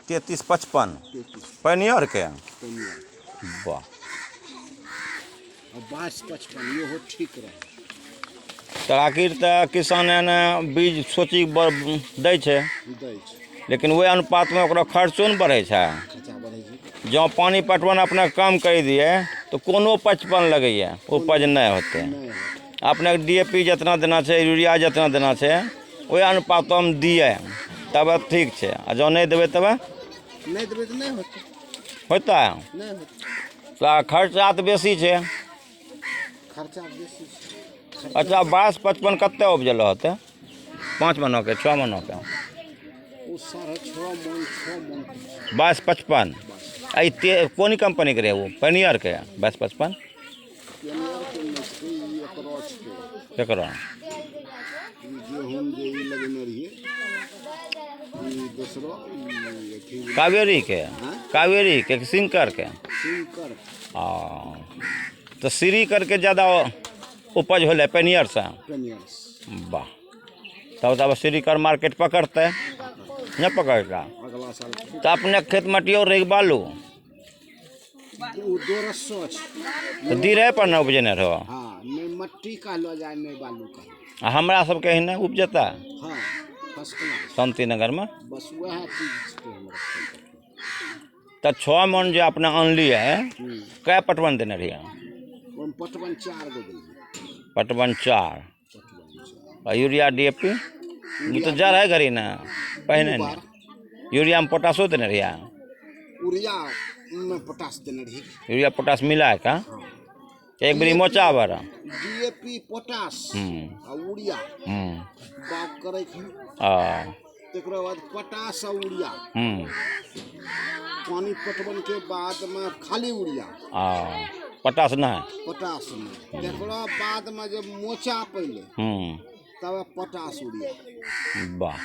33.55। 33। पेनियरके? पेनियर। वाह। आ 22.55 इहो ठीक रहै। तऽ आखिर तऽ किसान एने बीज सोची दै छै। दै छै। लेकिन ओहि अनुपातमे ओकरा खर्चो ने बढ़ै छै। खर्चा बढ़ै छै। जँ पानि पटवन अपने कम करि दिए तऽ कोनो 55 लगैए, उपज नहि होतै। नहि होतै। अपनेके डीएपी जितना देना छै, यूरिया जितना देना छै, ओहि अनुपातमे दिए तब ठीक छै, आ जँ नहि देबै तब? नहि देबै तऽ नहि होतै। होतै? नहि होतै। तऽ खर्चा तऽ बेसी छै। खर्चा बेसी छै। अच्छा, 22.55 कतेक उपजल होतै? 5 महीनाके, 6 महीनाके? ओ 6.5 मन, 6 मन। 22.55। आ ई कोन कम्पनीके रहै? ओ पेनियरके 22.55? पेनियरके नहि छै, ई एकरो छै। केकरो? ई गेहूँ जे ई लगेने रहियै, ई दोसरो, ई अथी। कावेरीके? हाँ? कावेरीके कि सिंकरके? सिंकर। आ तऽ सीढ़ी करके ज्यादा उपज होलै पेनियरसँ? पेनियर। वाह, तब तब श्रीकर मार्केट पकड़तै, नहि पकड़ता? अगला साल। तऽ अपने खेत मटियो रही बालू? ओ दोरसो छै। तऽ दिरे पर ने उपजेने रहो? हाँ, नहि मट्टी कहलो जाय, नहि बालू कहलो। आ हमरा सबके एहने उपजता? हाँ, फर्स्ट क्लास। शान्ति नगरमे। बस वएह चीज छिकै हमरा खेत। तऽ 6 मन जे अपने आनलियै, कै पटवन देने रहियै? ओहिमे पटवन चार गो देलियै। पटवन चार? पटवन चार। आ यूरिया, डीएपी ओ तऽ जड़ है घड़ी ने पहिने ने। बार। यूरियामे पोटासो देने रहियै? यूरिया में पोटास देने रही। यूरिया पोटास मिला कऽ एक बेरी मोचा बर। डीएपी, पोटास आ यूरिया बाग करे के। तकरा बाद पोटास आ यूरिया, पानी पटवन के बाद में खाली यूरिया। आ पोटास नहि? पोटास नहीं। तकरा बाद में जब मोचा पहले, तब पोटास, यूरिया। वाह।